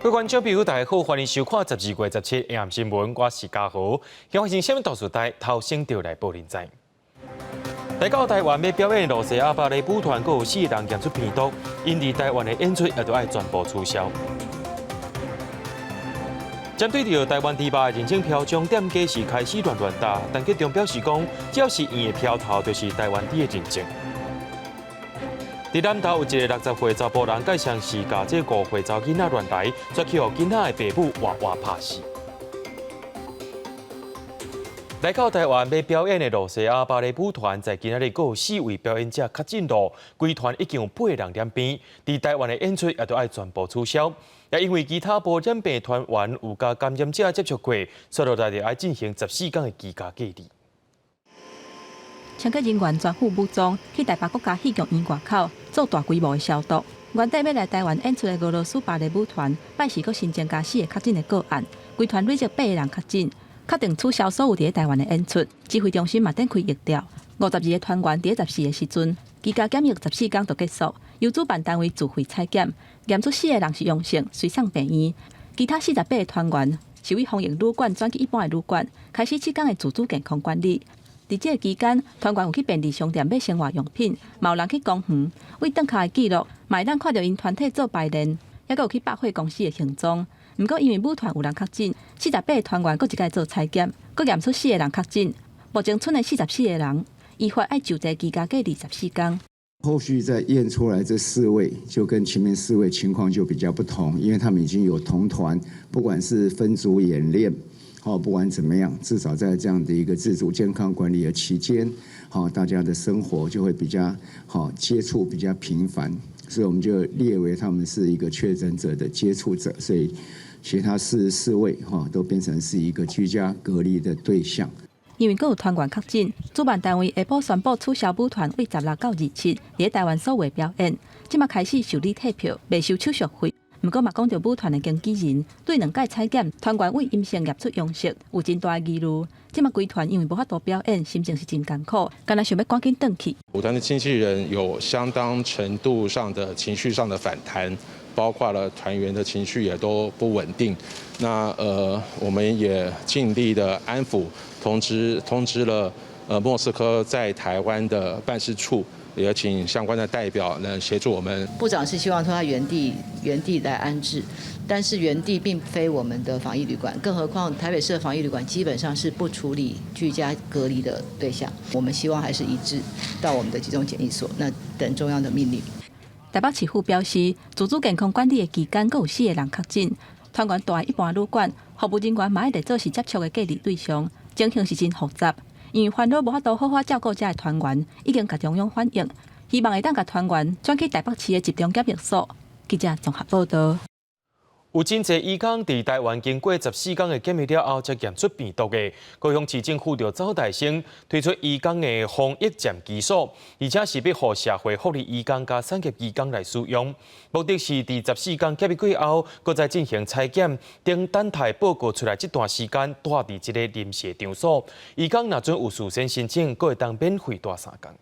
各位觀眾朋友，大家好，歡迎收看12月17暗新聞，我是嘉豪。今發生啥物大事代，頭先就來報恁知。來到台灣欲表演的羅西亞芭蕾舞團，閣有四個人驗出病毒，𪜶佇台灣的演出也著愛全部取消。針對著台灣豬肉的認證標章，店家是開始亂亂打，陳吉仲表示講，只要是圓的標頭，就是台灣豬的認證。佇南投有一个60歲查埔人，蓋上是共這5歲查某囡仔亂來，煞去予囡仔的爸母活活拍死。來到台灣欲表演的羅西亞芭蕾舞團，在今仔日閣有四位表演者確診囉，規團已經有八人染病，佇台灣的演出也著愛全部取消。也因為其他無染病團員有佮感染者接觸過，所以來就愛進行14天的居家隔離。清潔人員全副武裝去台北國家戲劇院外口做大規模的消毒。原底欲來台灣演出的俄羅斯芭蕾舞團，拜四閣新增加四個確診的個案，規團累積八個人確診，確定取消所有佇咧台灣的演出。指揮中心嘛展開疫調，52個團員佇咧十四的時陣，居家檢疫十四天就結束，由主辦單位自費採檢，驗出四個人是陽性，隨送病院。其他48個團員是對防疫旅館轉去一般的旅館，開始七天的自主健康管理。佇這个期間，團員有去便利商店買生活用品，嘛有人去公園，對轉跤的記錄，嘛會當看著𪜶團體做排練，猶閣有去百貨公司的行蹤。毋過因為舞團有人確診，48個團員閣一擺做採檢，閣驗出四個人確診。目前賰的44個人，依法愛就地居家隔離十四天。後續再驗出來這四位，就跟前面四位情況就比較不同，因為他們已經有同團，不管是分組演練。好，不管怎麼樣，至少在這樣的一個自主健康管理的期間，好，大家的生活就會比較好，接觸比較頻繁，所以我們就列為他們是一個確診者的接觸者，所以其他44位哈都變成是一個居家隔離的對象。因為閣有團員確診，主辦單位下晡宣布取消舞團對16到27佇咧台灣所有表演，這馬開始受理退票，袂收手續費。毋過嘛，講著舞團的經紀人對兩擺採檢團員對陰性驗出陽性，有真大的疑慮。這馬規團因為無法度表演，心情是真艱苦，敢若想欲趕緊轉去。舞團的經紀人有相當程度上的情緒上的反彈，包括了團員的情緒也都不穩定。那我們也盡力的安撫，通知了莫斯科在台灣的辦事處。也請相關的代表來協助我們。部長是希望說他原地來安置，但是原地並非我們的防疫旅館，更何況台北市的防疫旅館基本上是不處理居家隔離的對象。我們希望還是移置到我們的集中檢疫所，那等中央的命令。台北市府表示，自主健康管理的期間，閣有四個人確診，團員蹛佇一般旅館，服務人員嘛愛列做是接觸的隔離對象，情形是真複雜。因為煩惱無法度好好照顧遮的團員，已經共中央反映，希望會當共團員轉去台北市的集中檢疫所。記者綜合報道。有真濟移工佇台灣經過十四天的檢疫了後，才驗出病毒的。高雄市政府就走台先推出移工的防疫暫居所，而且是欲予社會福利移工佮產業移工來使用。目的是佇十四天檢疫過後，閣再進行採檢，等等待報告出來這段時間，蹛佇這個臨時場所。移工若準有事先申請，閣會當免費蹛3工。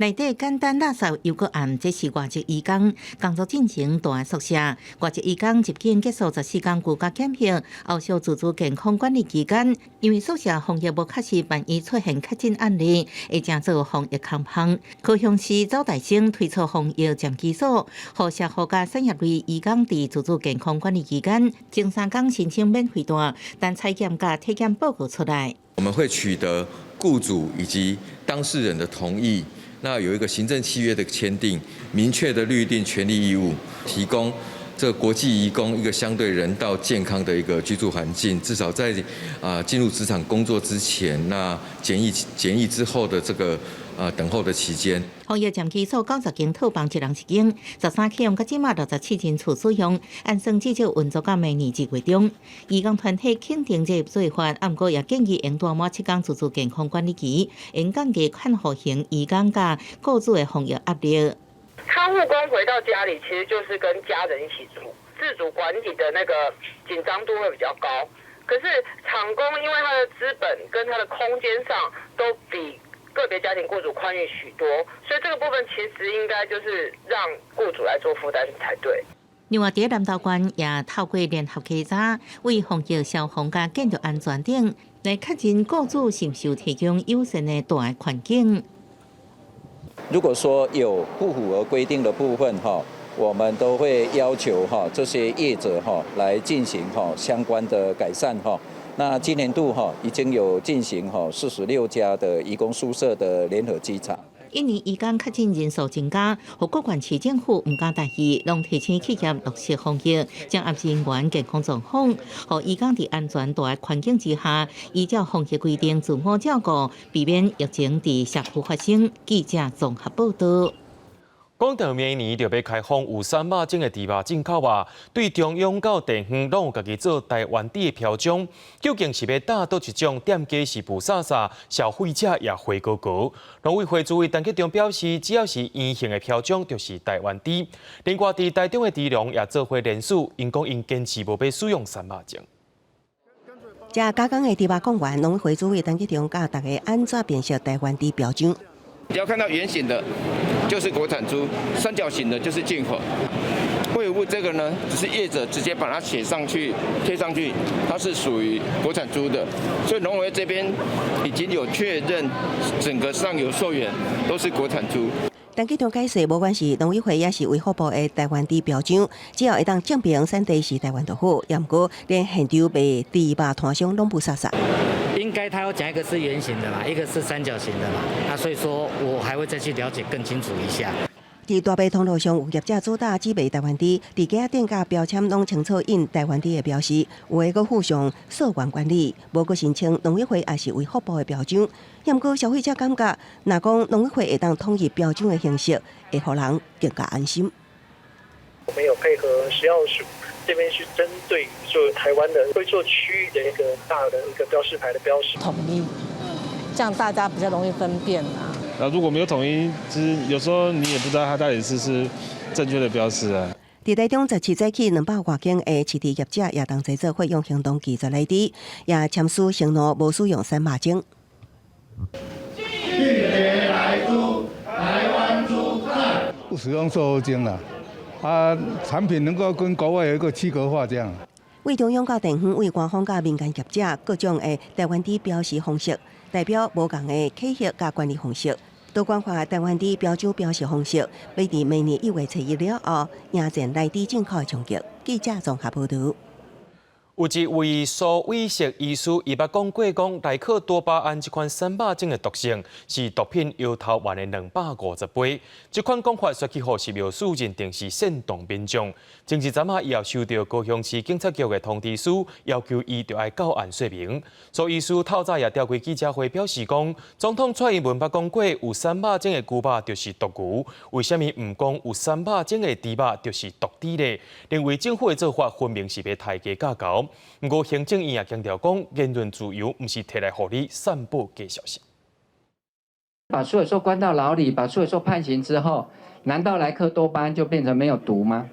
內底簡單垃圾猶閣暗，這是外籍移工工作進前蹛的宿舍。外籍移工入境結束十四天居家檢疫，後續自主健康管理期間，因為宿舍防疫無確實，萬一出現確診案例，會成做防疫空縫。高雄市走台先推出防疫暫居所，予社福佮產業類移工佇自主健康管理期間，前三工申請免費蹛，等採檢佮體檢報告出來。我們會取得雇主以及當事人的同意。那有一個行政契約的簽訂，明確的律定權利義務，提供這個國際移工一個相對人道健康的一個居住環境，至少在進入職場工作之前，那檢疫之後的這個等候的期間。防疫暫居所90間套房，一人一間，13啟用，到這馬67間厝使用，按算至少運作到明年2月中。移工團體肯定這個做法，毋過也建議應蹛滿7工自主健康管理期，應降低看護型移工佮雇主的防疫壓力。看護工回到家裡，其實就是跟家人一起住，自主管理的那個緊張度會比較高。可是廠工因為他的資本跟他的空間上都比個別家庭雇主寬裕許多，所以這個部分其實應該就是讓雇主來做負擔才對。另外，佇南投縣也透過聯合稽查，為防疫、消防佮建築安全等，來確認雇主是毋是有提供友善的住的環境。如果說有不符合規定的部分，哈，我們都會要求哈這些業者哈來進行哈相關的改善哈。那今年度哈已經有進行哈46家的移工宿舍的聯合稽查。印尼移工確診人數增加，予各縣市政府毋敢大意，攏提醒企業落實防疫，掌握人員健康狀況，予移工佇安全住的環境之下，依照防疫規定自我照顧，避免疫情佇社區發生。記者綜合報道。講到明年就欲開放有瘦肉精的豬肉進口啊，對中央到地方攏有家己做台灣豬的標章，究竟是欲打佗一種店家是霧煞煞，消費者也花糊糊。農委會主委陳吉仲表示，只要是圓形的標章，就是台灣豬。另外，佇台中的豬農也做伙連署，𪜶講𪜶堅持無欲使用瘦肉精。這加工的豬肉講完，農委會主委陳吉仲教大家按怎辨識台灣豬標章。只要看到圓形的，就是國產豬；三角形的，就是進口。衛福部這個呢，只是業者直接把它寫上去、貼上去，它是屬於國產豬的。所以農委會這邊已經有確認，整個上游溯源都是國產豬。陳吉仲解釋，無管是農委會抑是衛福部的台灣豬標章，只要會當證明產地是台灣就好。也毋過連現場賣豬肉攤商攏霧煞煞。應該他要講一個是圓形的嘛，一個是三角形的嘛，啊，所以說我還會再去了解更清楚一下。佇大賣通路上有業者主打只賣台灣豬，佇架仔頂佮標籤攏清楚印台灣豬的標示，有的閣附上溯源管理，無閣聲稱農委會抑是衛福部的標章。也毋過消費者感覺，若講農委會會當統一標章的形式，會予人更加安心。我們有配合食藥署。這邊是針對就台灣的會做區域的一個大的一個標示牌的標識統一，這樣大家比較容易分辨啊。那如果沒有統一，其實有時候你也不知道它到底是是正確的標識啊。佇台中17早起200外間的飼豬業者也同齊做伙用行動拒絕萊豬，也簽署承諾無使用瘦肉精。拒絕萊豬，台灣豬讚。不使用瘦肉精啦。啊，產品能夠跟國外有一個區隔化，這樣。為中央到地方，為官方佮民間業者各種的台灣豬標示方式，代表無仝的體系佮管理方式，多元化台灣豬標章標示方式，欲佇明年1月初1了後，迎戰萊豬進口的衝擊。記者綜合報導。有一位蘇偉錫醫師，伊捌講過講萊克多巴胺這款瘦肉精的毒性是毒品搖頭丸的250倍。這款講法煞去予食藥署認定是煽動民眾。前一陣仔，伊也收到高雄市警察局的通知書，要求伊著愛到案說明。蘇醫師透早也召開記者會，表示講，總統蔡英文捌講過，有瘦肉精的牛肉就是毒牛，為啥物毋講有瘦肉精的豬肉就是毒豬咧？認為政府的做法分明是欲刣雞咬猴。毋過行政院也強調講，言論自由毋是提來予你散布假消息。把蘇偉碩關到牢裡，把蘇偉碩判刑之後，難道萊克多巴胺就變成沒有毒嗎？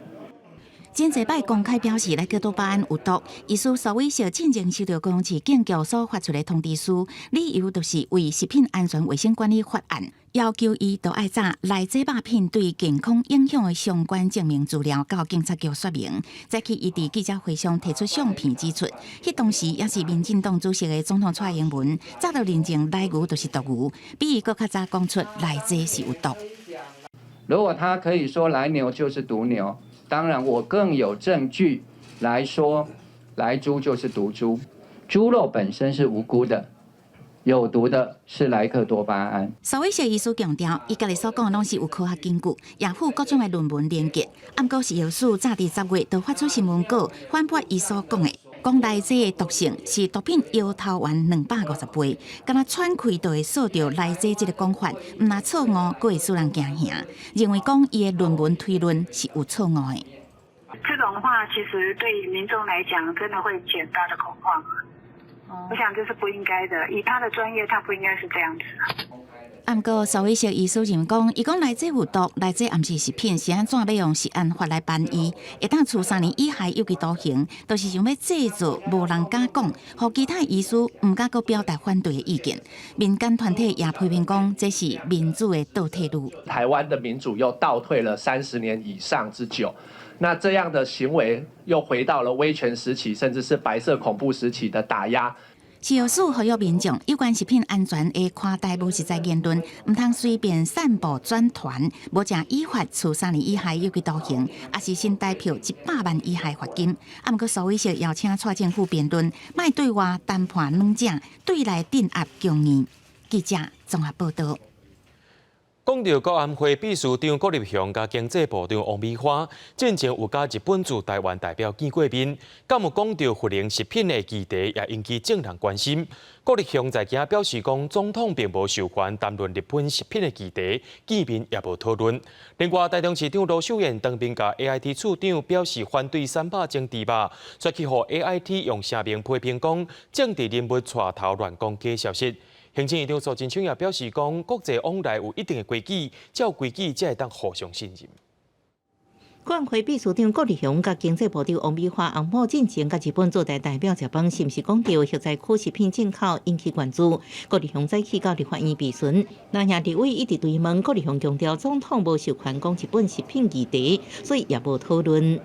真濟擺公開表示萊克多巴胺有毒，醫師蘇偉錫進前收到高雄市警局所發出的通知書，理由就是為食品安全衛生管理法案，要求伊都愛載萊這肉品對健康影響的相關證明資料到警察局說明。早起伊佇記者會上提出相片指出，彼當時也是民進黨主席的總統蔡英文，早就認證萊牛就是毒牛，比伊閣較早講出萊這是有毒。如果他可以說萊牛就是毒牛。當然，我更有證據來說，萊豬就是毒豬，豬肉本身是無辜的，有毒的是萊克多巴胺。蘇偉錫醫師強調，伊家己所講的攏是有科學根據，也附各種的論文連結。毋過食藥署早佇10月就發出新聞稿反駁伊所講的，講萊這的毒性是毒品搖頭丸250倍，敢若喘氣就會嗅著萊這這个講法，毋但錯誤，閣會使人驚嚇，認為講伊的論文推論是有錯誤的。這種話其實對民眾來講，真的會引起很大的恐慌。我想這是不應該的，以他的專業，他不應該是這樣子。毋過蘇偉錫醫師認為講，伊講萊這有毒，萊這毋是食品，是按怎欲用食安法來辦伊？會當處3年以下有期徒刑，就是想欲製造無人敢講，予其他醫師毋敢閣表達反對的意見。民間團體也批評講，這是民主的倒退路。台灣的民主又倒退了30年以上之久。那這樣的行為又回到了威權時期，甚至是白色恐怖時期的打壓。食藥署呼籲民眾有關食品安全的誇大無實在言論，毋通隨便散布轉傳，無才依法處3年以下有期徒刑，抑是新台票100萬以下罰金。啊，毋過蘇偉哲邀請蔡政府辯論，莫對外談判軟正，對內鎮壓強硬。記者綜合報道。講著國安會秘書長郭立雄佮經濟部長王美花，進前有佮日本駐台灣代表見過面，敢有講著雲林食品的議題，也引起眾人關心。郭立雄在今表示講，總統並無授權談論日本食品的議題，見面也無討論。另外，台中市長盧秀燕當面共 AIT 處長表示反對300種豬肉，煞去予 AIT 用聲明批評講政治人物帶頭亂講假消息。行政院長蘇貞昌也表示講，國際往來有一定的規矩，照規矩才會當互相信任。國安會秘書長郭立雄佮經濟部長王美花紅某進前佮日本駐台代表食飯，是毋是講著核災區食品進口引起關注？郭立雄早起到立法院備詢，那領立委一直追問，郭立雄強調總統無授權講日本食品議題，所以也無討論。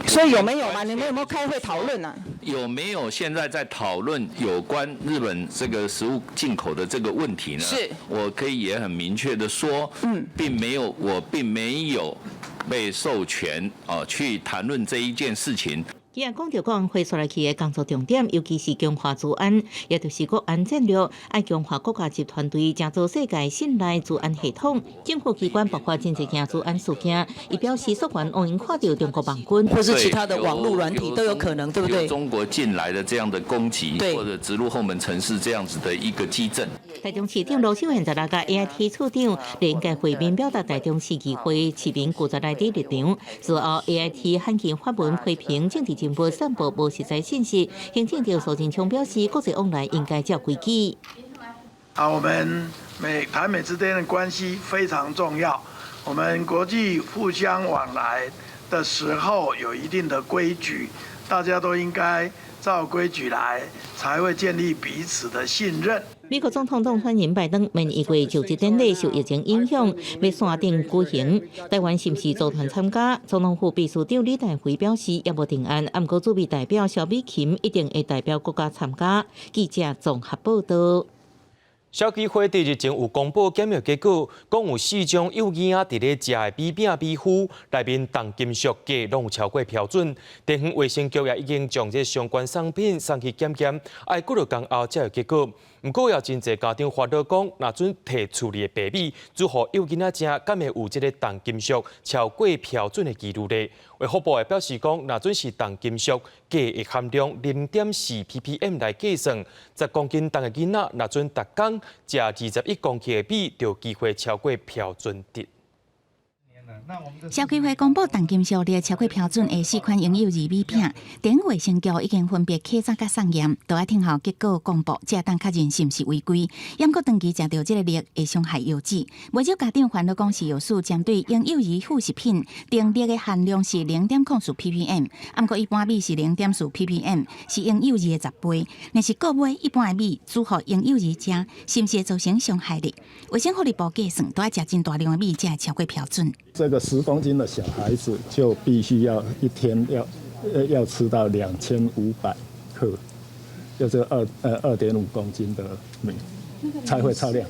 所以有沒有嘛？你們有沒有開會討論啊？有沒有現在在討論有關日本這個食物進口的這個問題呢？是，我可以也很明確的說，並沒有，我並沒有被授權啊去談論這一件事情。伊也講著國安會紲來去的工作重點，尤其是強化資安，也就是國安戰略，愛強化國家級團隊，成做世界信賴資安系統。政府機關爆發真濟件資安事件，伊表示溯源予𪜶看著中國網軍，或是其他的網路軟體都有可能，對不對？中國進來的這樣的攻擊，或者植入後門程式這樣子的一個機陣。台中市長盧秀燕十六共 AIT 處長聯合會面，表達台中市議會市民拒絕來佇立場。事後 AIT 罕見發文批評政治人物散布無實在信息。行政長蘇貞昌表示，國際往來應該照規矩。啊，我們美台美之間的關係非常重要，我們國際互相往來的時候有一定的規矩，大家都應該照規矩來，才會建立彼此的信任。美國總統當選人拜登明年1月就職典禮受疫情影響，欲線頂舉行。台灣是毋是組團參加？總統府秘書長李大輝表示，猶無定案，毋過駐美代表蕭美琴一定會代表國家參加。記者綜合報道。消基會佇日前有公布檢驗結果，講有四種幼兒仔佇咧食的米餅、米糊內面重金屬鎘攏有超過標準。地方衛生局也已經將這相關商品送去檢驗，愛幾落工後才有結果。毋過也真濟家長煩惱講，若準提厝裡的白米煮予幼囡仔食，敢會有這個重金屬超過標準的疑慮咧？衛福部也表示講，若準是重金屬鎘的含量0.4 ppm 來計算，10公斤重的囡仔，若準逐工食21公克的米，就有機會超過標準值。消基會公布重金屬率超過標準的四款嬰幼兒米餅，地方衛生局已經分別檢查佮送驗，都愛等候結果公布，才會當確認是毋是違規。毋過長期食著這個鈉會傷害腰子，袂少家長煩惱講食藥署針對嬰幼兒副食品定鈉的含量是0.04 ppm，毋過一般米是0.4 ppm，是嬰幼兒的10倍。若是閣買一般的米煮予嬰幼兒食，是毋是會造成傷害咧？衛生福利部計算，都愛食真大量的米才會超過標準。這個10公斤的小孩子就必須要一天要吃到2500克，就是2.5公斤的米才會超量。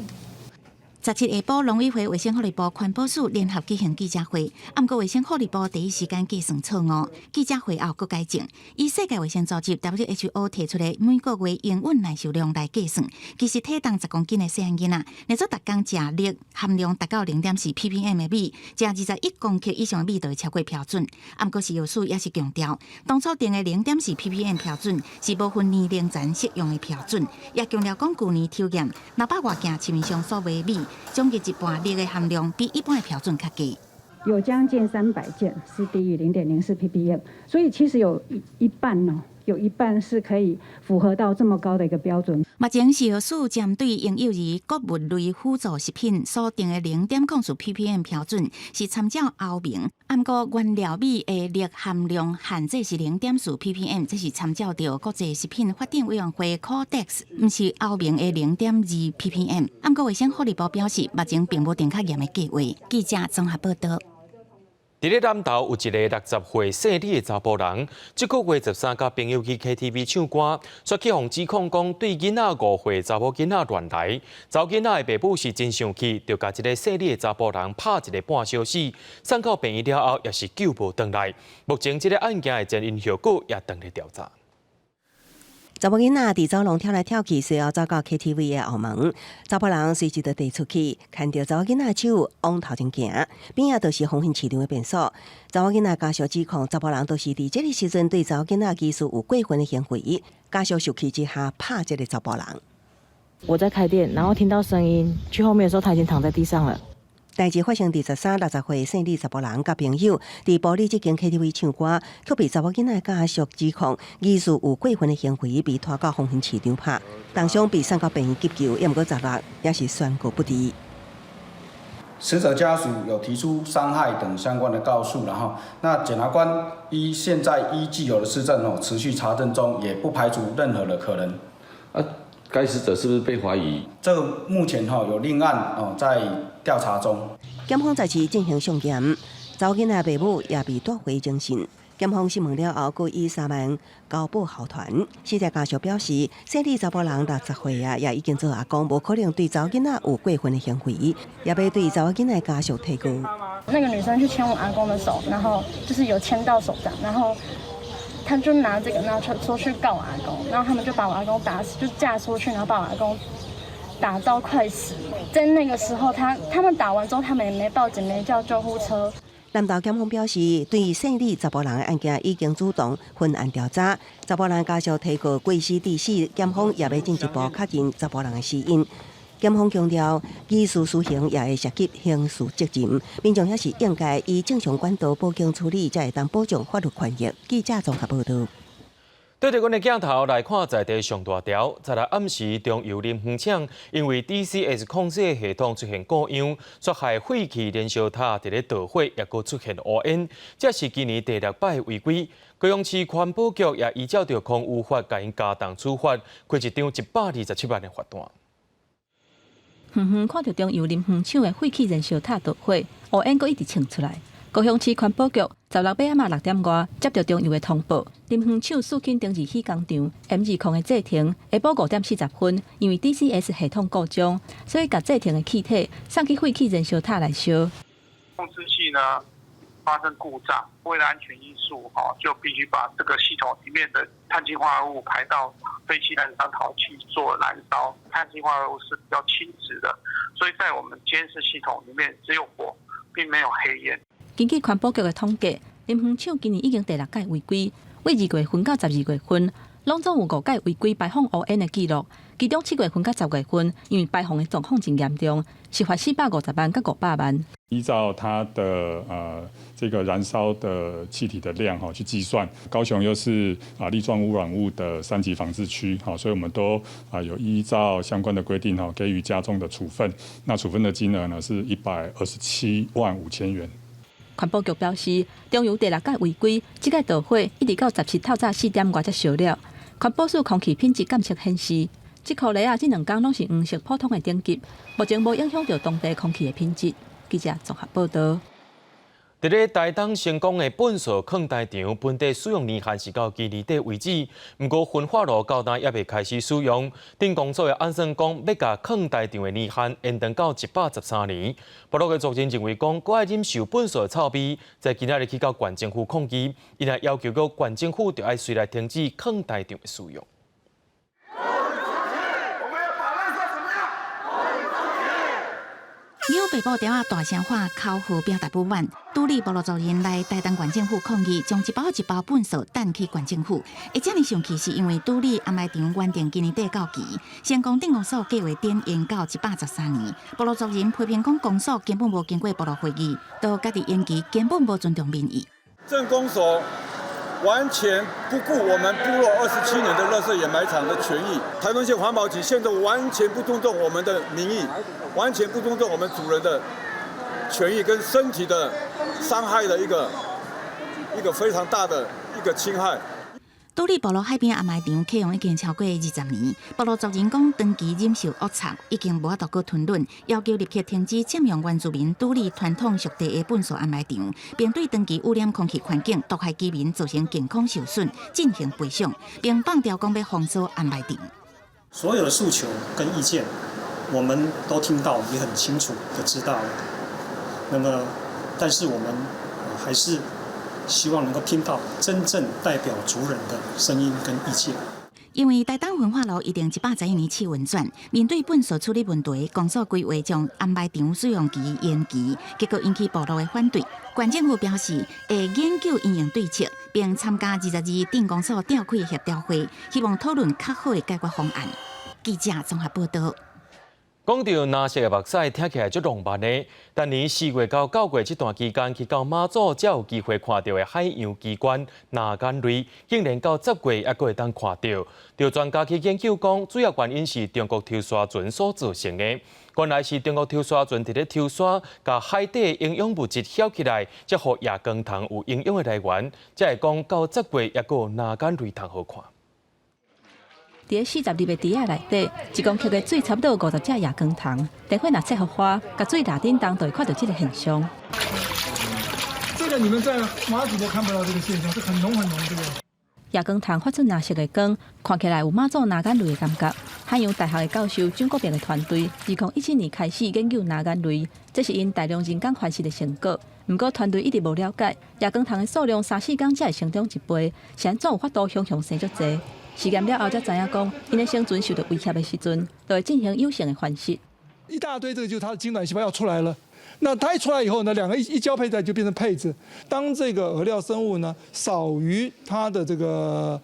17下晡，農委會衛生福利部環保署聯合舉行記者會，毋過衛生福利部第一時間計算錯誤，記者會後閣改正。以世界衛生組織 WHO 提出的每個月營養耐受量來計算，其實體重10公斤的細漢囡仔，若做逐工食鈉含量達到0.4 ppm 的米，食21公克以上的米就會超過標準。毋過食藥署也是強調，當初定的0.4 ppm 標準是無分年齡層適用的標準，也強調講舊年抽驗600外件市面上所賣米。將近一半鈉的含量比一般的標準較低。有將近300件是低於0.04 ppm，所以其實有一半哦，有一半是可以符合到這麼高的一個標準。目前食藥署針對嬰幼兒穀物類輔助食品所定的0.04 ppm 標準，是參照歐盟。毋過原料米的鈉含量限制是0.4 ppm，這是參照著國際食品發展委員會 Codex，毋是歐盟的0.2 ppm。毋過衛生福利部表示，目前並無定較嚴的計劃。記者綜合報道。佇咧南投有一个60歲姓李的查埔人，這個月13佮朋友去 KTV 唱歌，煞去予指控講對囡仔5歲查某囡仔亂來。查某囡仔的爸母是真生氣，就共這个姓李的查埔人拍一个半小時，送到病院了後，也是救無轉來。目前這个案件的前因後果也正咧調查。查某囡仔佇走廊跳來跳去，隨後走到 KTV 的後門，查埔人隨即就趯出去，牽著查某囡仔手往頭前行，邊仔就是豐興市場的便所。查某囡仔家屬指控，查埔人就是佇這个時陣對查某囡仔疑似有過分的行為，家屬受氣之下拍這个查埔人。我在開店，然後聽到聲音，去後面的時候，他已經躺在地上了。代誌發生佇1360歲姓李查埔人佮朋友佇埔里這間 KTV 唱歌，卻被查某囡仔家屬指控疑似有過分的行為，被拖到豐興市場拍，重傷被送到病院急救，猶毋過16也是宣告不治。死者家屬有提出傷害等相關的告訴，然後那檢察官依現在依既有的事證哦，持續查證中，也不排除任何的可能。啊，該死者是不是被懷疑？這個目前哈有另案哦在調查中。檢方再次進行送檢，查某囡仔爸母也被帶回偵訊。檢方訊問了後，閣以3萬交保候傳。死者家屬表示，姓李查埔人60歲啊，也已經做阿公，無可能對查某囡仔有過分的行為，也欲對查某囡仔家屬提告。那個女生去牽我阿公的手，然後就是有牽到手這樣，然後他就拿這個，然後出去告我阿公，然後他們就把我阿公打死，就架出去，然後把我阿公打到快死。在那個時候，他們打完之後，他們也沒報警，沒叫救護車。南投檢方表示，對姓李查埔人的案件已經主動分案調查，查埔人家屬提告過失致死，檢方也欲進一步確認查埔人的死因。檢方強調，疑似私刑也會涉及刑事責任，民眾也是應該以正常管道報警處理，才會當保障法律權益。記者綜合報導。對著阮的鏡頭來看，在地上大條，昨日暗時中油林園廠因為 DCS 控制系統出現故障，煞害廢氣燃燒塔佇咧著火，抑閣出現烏煙，這是今年第六擺違規。高雄市環保局也依照著空污法，共𪜶加重處罰，開一張127萬的罰單。遠遠看著中油林園廠的廢氣燃燒塔著火，烏煙閣一直衝出來。高雄市環保局16號暗6點外接著中油的通報，林園廠四輕登二起工廠 M 二控的製程，下晡5點40分，因為 DCS 系統故障，所以共製程的氣體送去廢氣燃燒塔來燒。控制器呢發生故障，為了安全因素，就必須把這個系統裡面的碳氫化合物排到廢氣燃燒塔去做燃燒。碳氫化合物是比較輕質的，所以在我們監視系統裡面只有火，並沒有黑煙。根據環保局的統計，林園廠今年已經第六屆違規，對2月份到12月份，攏總有五屆違規排放烏煙的記錄。其中7月份佮10月份，因為排放的狀況真嚴重，是罰450萬佮500萬。依照它的這個燃燒的氣體的量哈去計算，高雄又是啊粒狀污染物的三級防治區，好，所以我們都啊有依照相關的規定哈，給予加重的處分。那處分的金額呢是127萬5千元。環保局表示，中油第六屆違規，這擺著火一直到17透早4點外才燒了。環保署空氣品質監測顯示，這箍螺仔這兩工攏是黃色普通的等級，目前無影響著當地空氣的品質。記者綜合報導。佇咧台東成功的糞埽囥台場，本地使用年限是到今年底為止。毋過焚化爐到今猶未開始使用。鎮公所的按算講，欲共囥台場的年限延長到113年。部落的族人認為講，閣愛忍受糞埽的臭味，在今仔日去到縣政府抗議，𪜶也要求講縣政府著愛隨來停止囥台場的使用。扭白布條仔大聲喊口號表達不滿，都歷部落族人來台東縣政府抗議，將一包一包糞埽擲去縣政府。會遮爾生氣，是因為都歷掩埋場原定今年底到期，成功鎮公所計劃展延到113年。部落族人批評講，公所根本無經過部落會議，就家己延期，根本無尊重民意。鎮公所完全不顧我們部落27年的垃圾掩埋場的權益，台東縣環保局現在完全不尊重我們的民意，完全不尊重我們族人的權益跟身體的傷害的一個非常大的一個侵害。都歷部落海邊掩埋場啟用已經超過20年，部落族人講長期忍受惡臭，已經無法度閣吞忍，要求立刻停止佔用原住民都歷傳統屬地的糞埽掩埋場，並對長期污染空氣環境、毒害居民造成健康受損進行賠償，並放調講欲封鎖掩埋場。所有的訴求跟意見，我們都聽到，也很清楚的知道。那麼，但是我們還是希望能夠聽到真正代表族人的聲音跟意見。因為台東焚化爐已經111年試運轉，面對糞埽處理問題，公所規劃將掩埋場使用期延期，結果引起部落的反對。縣政府表示會研究因應對策，並參加22鎮公所召開協調會，希望討論較好的解決方案。記者綜合報道。講到藍色的目屎，聽起來足浪漫的。逐年4月到9月這段期間，去到馬祖才有機會看著的海洋奇觀藍眼淚，竟然到10月猶閣會當看著。著專家去研究講，主要原因是中國抽沙船所造成的。原來是中國抽沙船佇咧抽沙，共海底營養物質澆起來，才予夜光蟲有營養的來源。才會講到十月猶閣有藍眼淚通好看。佇咧42个池仔內底，1公克的水差不多有50隻夜光蟲。電火若切予花，共水拉振動，就會看著這个現象。這個你們在馬祖都看不到這個現象，是很濃很濃這個。夜光蟲發出藍色的光，看起來有馬祖藍眼淚的感覺。漢陽大學的教授張國平的團隊，2017年開始研究藍眼淚，這是𪜶大量人工繁殖的成果。毋過團隊一直無了解夜光蟲的數量三四工才會成長一倍，是按怎有法度雄雄生足濟？試驗了後才知影講，𪜶的生存受著威脅的時陣，就會進行有性的繁殖。一大堆，這個就是它的精卵細胞要出來了。那它一出來以後呢，兩個一交配在就變成配子。當這個餌料生物呢少於它的這個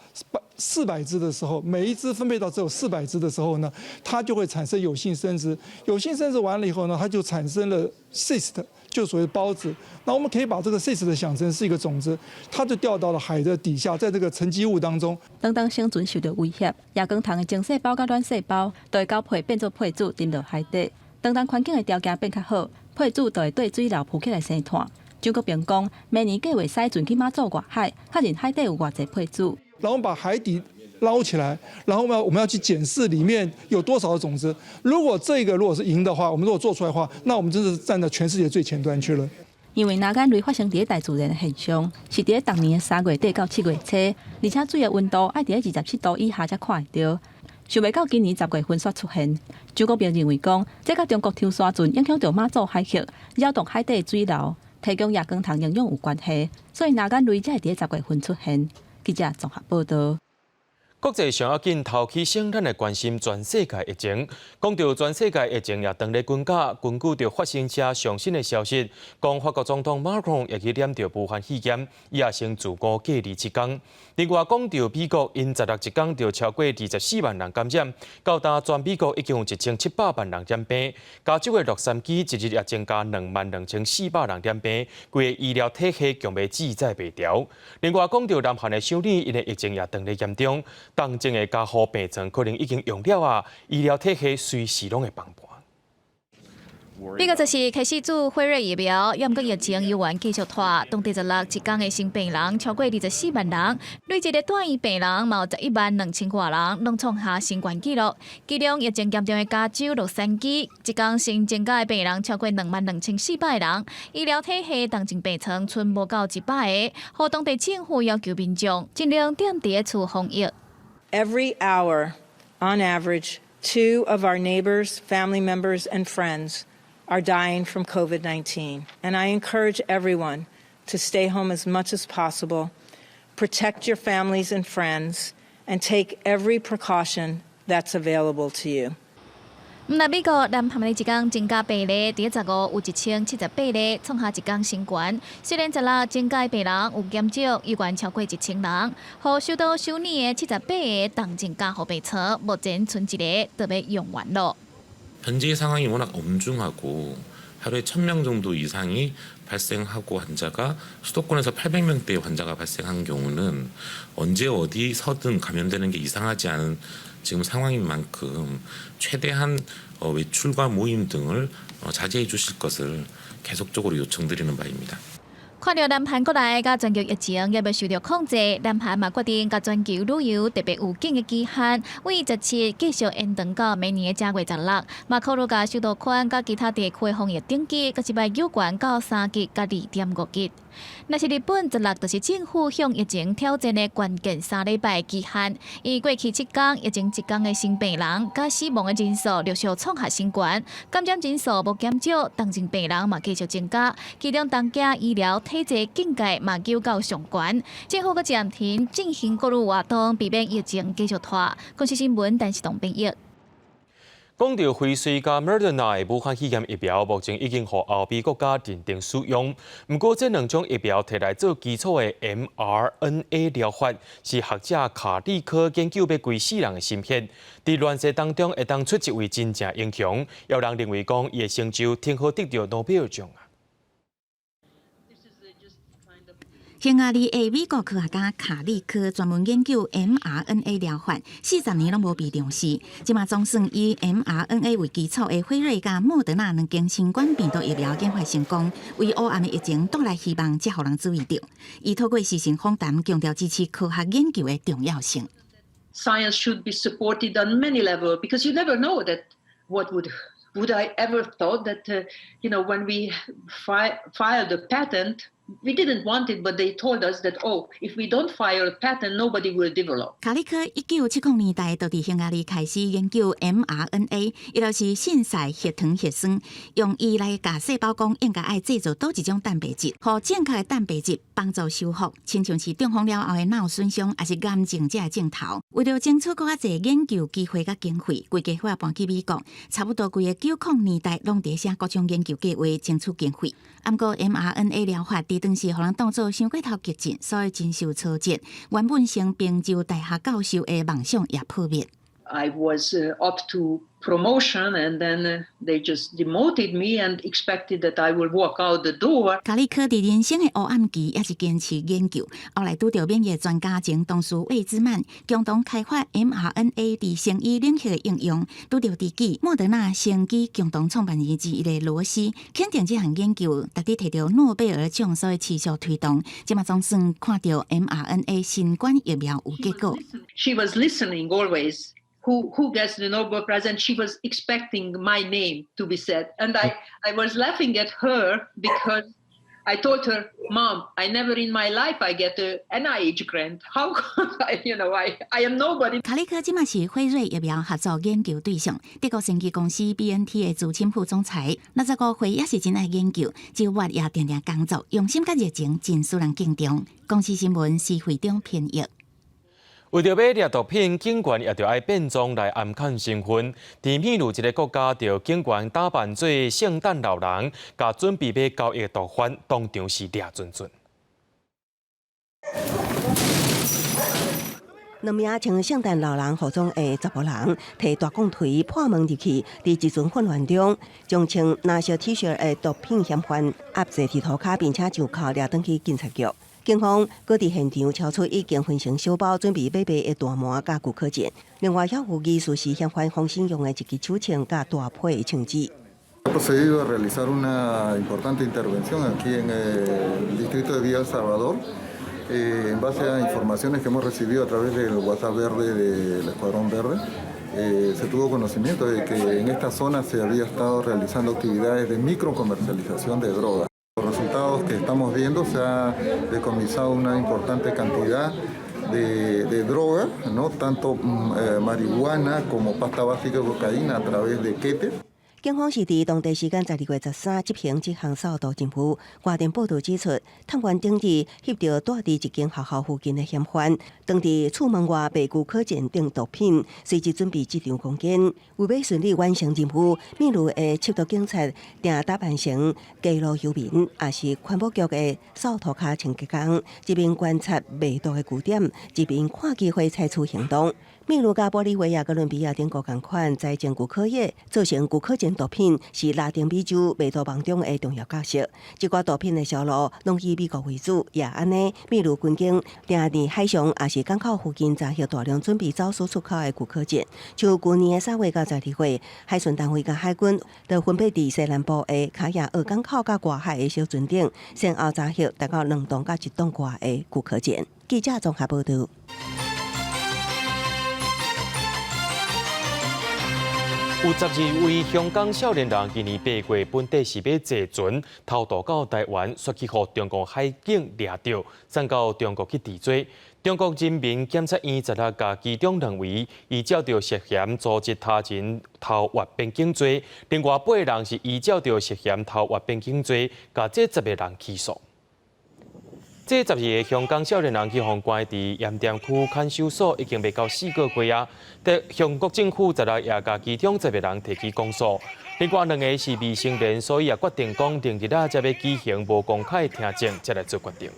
400隻的時候，每一隻分配到只有四百隻的時候呢，它就會產生有性生殖。有性生殖完了以後呢，它就產生了 cyst，就所謂孢子。那我們可以把這個 cyst 想成是一個種子，它就掉到了海的底下，在這個沉積物當中。當當生存受著威脅，夜光蟲的精細胞佮卵細胞就會交配變做配子，沉落海底。當當環境的條件變較好，配子就會對水流浮起來生湠。張國平講，明年計劃駛船去馬祖外海，確認海底有偌濟配子。然後把海底撈起來，然後我們要去檢視裡面有多少的種子。如果這個如果是贏的話，我們如果做出來的話，那我們真是站在全世界最前端去了。因為藍眼淚發生佇咧大自然的現象，是佇咧逐年的3月底到7月初，而且水的溫度愛佇咧27度以下才看會著。想袂到今年10月份煞出現。張國平認為講，這佮中國抽沙船影響著馬祖海域，擾動海底水流，提供夜光蟲營養有關係，所以藍眼淚才會佇咧10月份出現。記者綜合報道。國際上要緊頭起先，咱來關心全世界疫情。講著全世界疫情也當咧滾價，根據著法新社上新的消息，講法國總統馬克龍也去染著武漢肺炎，伊也先自我隔離7天。另外講著美國，𪜶十六一工就超過24萬人感染，到今全美國已經有1700萬人染病。加州的洛杉磯一日也增加22,400人染病，規个醫療體系強欲支載袂牢。另外講著南韓的首爾，𪜶的疫情也當咧嚴重。重症的加護病床可能已經用了啊，醫療體系隨時攏會崩盤。美國就是開始注輝瑞疫苗，毋過疫情猶原繼續拖。當地十六一工的新病人超過24萬人，累計的住院病人嘛有11萬2千外人，攏創下新懸紀錄。其中疫情嚴重的加州洛杉磯，一工新增加的病人超過22,400人，醫療體系重症病床賰無夠100個，予當地政府要求民眾盡量踮佇厝防疫。 Every hour, on average, two of our neighbors, family members, and friends are dying from COVID-19. And I encourage everyone to stay home as much as possible, protect your families and friends, and take every precaution that's available to you. 毋但美國南韓的一工增加病例，佇15有1078例，創下一工新懸。雖然十六增加病人有減少，猶原超過1000人。予首都首爾的78個重症加護病床，目前賰一个都欲用完囉。 현재 상황이 워낙 엄중하고 하루에 1,000명 정도 이상이 발생하고 환자가 수도권에서 800명대의 환자가 발생한 경우는 언제 어디서든 감염되는 게 이상하지 않은 지금 상황인 만큼 최대한 외출과 모임 등을 자제해 주실 것을 계속적으로 요청드리는 바입니다. 看看著南韓國內佮全球疫情猶未受著控制，南韓嘛決定共全球旅遊特別預警的期限，為17繼續延長到明年的正月16。嘛考慮共首都圈佮其他地區的防疫等級，閣一擺又懸到3級佮2.5級。若是日本十六，就是政府向疫情挑戰的關鍵3禮拜期限。伊過去7工疫情一工的新病人佮死亡的人數陸續創下新高，感染人數無減少，重症病人嘛繼續增加。其中東京醫療體制警戒嘛揪到上懸，政府閣暫停進行各類活動，避免疫情繼續拖。公視新聞，陳世東編譯。講著輝瑞佮 Moderna 的武漢肺炎疫苗，目前已經予歐美國家認定使用。毋過，這兩種疫苗提來做基礎的 mRNA 療法，是學者卡利科研究欲規世人的心血。佇亂世當中，會當出一位真正英雄。有人認為講，伊的成就挺好得著諾貝爾獎啊。匈牙利的美國科學家卡利科專門研究 mRNA 療法，40年攏無被重視。這馬總算以 mRNA 為基礎的輝瑞佮莫德納兩間新冠病毒疫苗研發成功，為烏暗的疫情帶來希望，才予人注意著。伊透過視訊訪談，強調支持科學研究的重要性。 Science should be supported on many levels because you never know that what would I ever thought that when we filed the patent. We didn't want it, but they told us that, oh, if we don't file a patent, nobody will develop. 卡利科1970年代就佇匈牙利開始研究 mRNA，伊就是信使核糖核酸，用伊來共細胞講應該愛製造佗一種蛋白質，予正確的蛋白質幫助修復，親像是中風了後的腦損傷，抑是癌症這个症頭。為著爭取閣較濟研究機會佮經費，規家伙搬去美國，差不多規个90年代攏佇寫各種研究計劃爭取經費。毋過 mRNA 療法佇當時予人當做傷過頭激進，所以真受挫折。原本成賓州大學教授的夢想也破滅。 I was up to promotion, and then they just demoted me and expected that I will walk out the door. 卡利科佇人生的黑暗期，也是堅持研究。後來拄著免疫專家前同事魏茲曼共同開發 mRNA 佇生醫領域的應用，拄著知己莫德納生技共同創辦人之一的羅斯，肯定這項研究，值得提著諾貝爾獎，所以持續推動。這馬總算看著 mRNA 新冠疫苗有結果。 She was listening always. Who gets the Nobel Prize? And she was expecting my name to be said. And I was laughing at her because I told her, "Mom, I never in my life I get a NIH grant. How could I, you know, I am nobody." 卡利科這馬是輝瑞疫苗合作研究對象，德國生技公司 BNT 的資深副總裁，65歲也是真愛研究，週末也定定工作，用心佮熱情，真使人敬重。公視新聞施會長編譯。為著欲掠毒品，警員也著愛變裝來掩藏身份。佇秘魯一个國家，著警員打扮做聖誕老人，共準備欲交易的毒販當場是掠準準。兩名穿聖誕老人服裝的查埔人，提大鋼錘破門入去，佇一陣混亂中，將穿藍色 T 恤的毒品嫌犯壓制佇塗跤，並且上銬掠轉去警察局。警方閣佇現場搜出已經分成小包準備買賣的大麻佮古柯鹼，另外還有疑似是嫌犯防身用的一支手槍佮大批的槍支。 Procedido a realizar una importante intervención aquí en el distrito de Villa El Salvador, en base a informaciones que hemos recibido a través del WhatsApp Verde del Escuadrón Verde. Se tuvo conocimiento de que en esta zona se había estado realizando actividades de microcomercialización de drogas. Los resultados que estamos viendo, se ha decomisado una importante cantidad de droga, ¿no? Tanto marihuana como pasta básica de cocaína a través de quetes. 警方是佇當地時間12月13執行這項掃毒任務。外電報導指出，探員頂日翕著蹛佇一間學校附近的嫌犯，當佇厝門外賣古柯鹼等毒品，隨即準備這場攻堅。為欲順利完成任務，秘魯的緝毒警察定打扮成街路遊民，抑是環保局的掃塗跤清潔工，一邊觀察賣毒的據點，一邊看機會採取行動。秘魯佮玻利維亞、哥倫比亞等國仝款栽種古柯葉，造成古柯鹼成毒品是拉丁美洲賣毒網中的重要角色。這寡毒品的銷路攏以美國為主，也按呢，秘魯軍警定佇海上抑是港口附近查獲大量準備走私出口的古柯鹼。像舊年的3月到12月，海巡單位佮海軍就分別佇西南部的卡亞俄港口佮外海的小船頂，先後查獲達到2噸佮1噸外的古柯鹼。記者綜合報道。有12位香港少年人今年8月本底是欲坐船偷渡到台灣，煞去予中國海警掠著，送到中國去治罪。中國人民檢察院十六共其中兩位依照著涉嫌組織他人偷越邊境罪，另外八个人是依照著涉嫌偷越邊境罪，共這十个人起訴。這12个香港少年人去予關佇鹽田區看守所，已經欲到4個月啊！中國政府十六也共其中十个人提起公訴，另外兩個是未成年，所以也決定講，明日仔才欲舉行無公開聽證，才來做決定。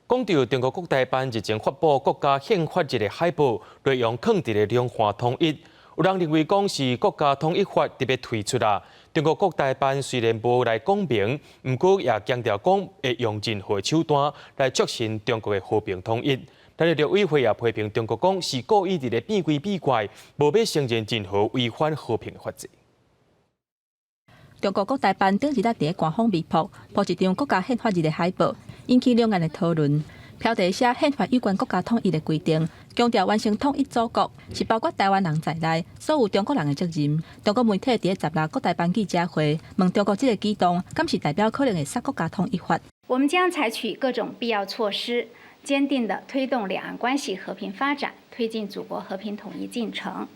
講著中國國台辦日前發布國家憲法日的海報，內容囥佇咧兩岸統一，有人認為講是國家統一法特別推出啦。中國國台辦雖然無來講明，毋過也強調講會用任何手段來促成中國的和平統一。但是陸委會也批評中國講是故意佇咧變規變怪，無欲承認任何違反和平的法制。中國國台辦頂日仔佇咧官方微博鋪一張國家憲法日的海報，引起兩岸的討論。標題寫憲法有關國家統一的規定，強調完成統一祖國是包括台灣人在內所有中國人的責任。中國媒體佇咧十六國台辦記者會問中國這个舉動，敢是代表可能會殺國家統一法？我們將採取各種必要措施，堅定地推動兩岸關係和平發展，推進祖國和平統一進程，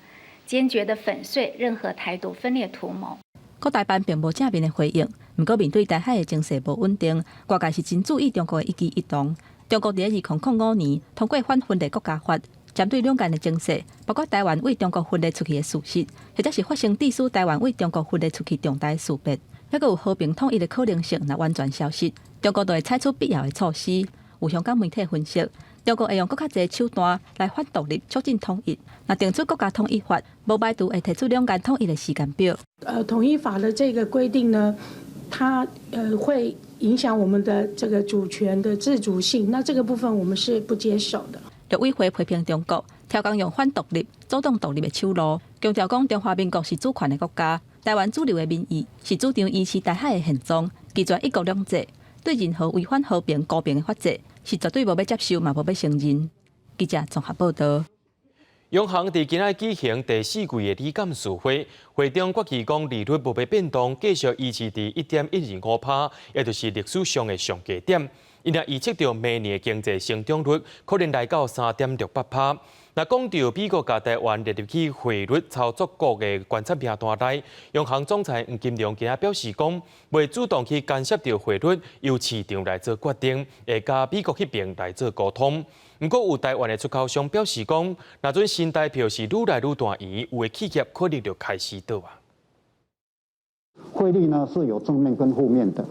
堅決地粉碎任何台獨分裂圖謀。國台辦並無正面的回應，毋過面對台海的情勢無穩定，外界是真注意中國的一舉一動。中國佇咧2005年通過反分裂國家法，針對兩岸的情勢，包括台灣對中國分裂出去的事實，或者是發生致使台灣對中國分裂出去重大事變，抑閣有和平統一的可能性，若完全消失，中國就會採取必要的措施。有香港媒體分析，中國會用閣較濟手段來反獨立、促進統一。若定出國家統一法，無排除會提出兩岸統一的時間表。統一法的這個規定呢，它會影響我們的這個主權的自主性，那這個部分我們是不接受的。陸委會批評中國，刁工用反獨立、阻擋獨立的手路，強調講中華民國是主權的國家，台灣主流的民意是主張維持台海的現狀，拒絕一國兩制，對任何違反和平公平的法制，是絕對無欲接受，嘛無欲承認。記者綜合報道。央行佇今仔舉行第四季的理監事會，會中決議講利率無欲變動，繼續維持佇1.125%，也就是歷史上的上低點。𪜶也預測著明年的經濟成長率可能來到3.68%。若講著美國共台灣列入去匯率操作國的觀察名單內，央行總裁黃金龍今仔表示講，袂主動去干涉著匯率，由市場來做決定，會佮美國彼爿來做溝通。毋過有台灣的出口商表示講，若準新台票是愈來愈大圓，有的企業可能就開始倒啊。匯率呢是有正面跟負面的，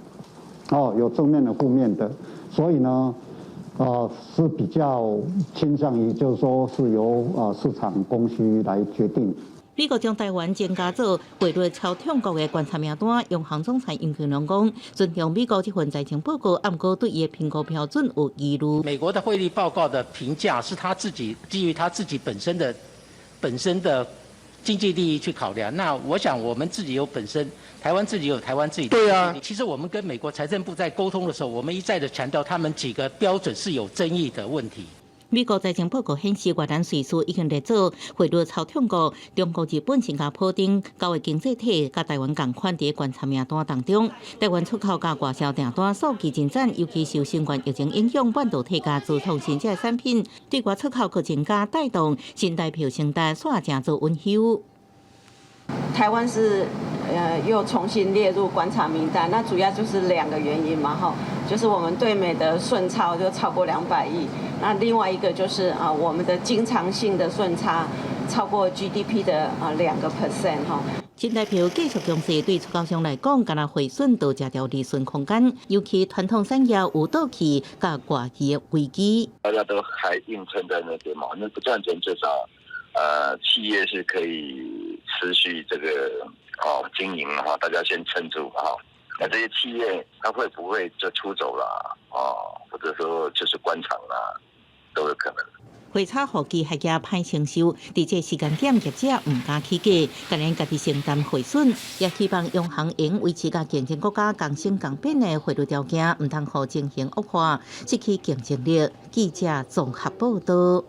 哦，有正面的負面的，所以呢，是比較傾向於就是說是由市場供需來決定。美國將台灣增加做匯率操縱國的觀察名單，央行總裁楊金龍講，尊重美國這份財政報告，毋過對伊的評估標準有疑慮。美國的匯率報告的評價是他自己基於他自己本身的經濟利益去考量。那我想我們自己有本身，台灣自己有台灣自己的。對啊。其實我們跟美國財政部在溝通的時候，我們一再的強調，他們幾個標準是有爭議的問題。美國財政報告顯示，越南、瑞士已經列做匯率操縱國，中國、日本、新加坡等九个經濟體佮台灣仝款佇觀察名單當中。台灣出口佮外銷訂單數據進展，尤其受新冠疫情影響，半導體佮資通訊這產品對外出口閣增加，帶動新台票成單煞誠做穩修。台灣是又重新列入觀察名單，那主要就是兩個原因嘛，哈，就是我們對美的順差就超過200億，那另外一個就是啊，我們的經常性的順差超過 GDP 的啊2% 哈。新台票繼續強勢，對出口商來講，敢若匯損就食著利潤空間，尤其傳統產業有倒去佮外資的危機。大家都還硬撐在那邊嘛，那不賺錢至少，企業是可以持續這個哦經營哈，大家先撐住哈。那這些企業，它會不會就出走啦？哦，或者說就是關廠啦，都有可能。火炒予機械業歹承受，佇這時間點，業者毋敢起價，甘願家己承擔匯損，也希望央行應維持佮競爭國家共升共變的匯率條件，毋通予情形惡化，失去競爭力。記者綜合報道。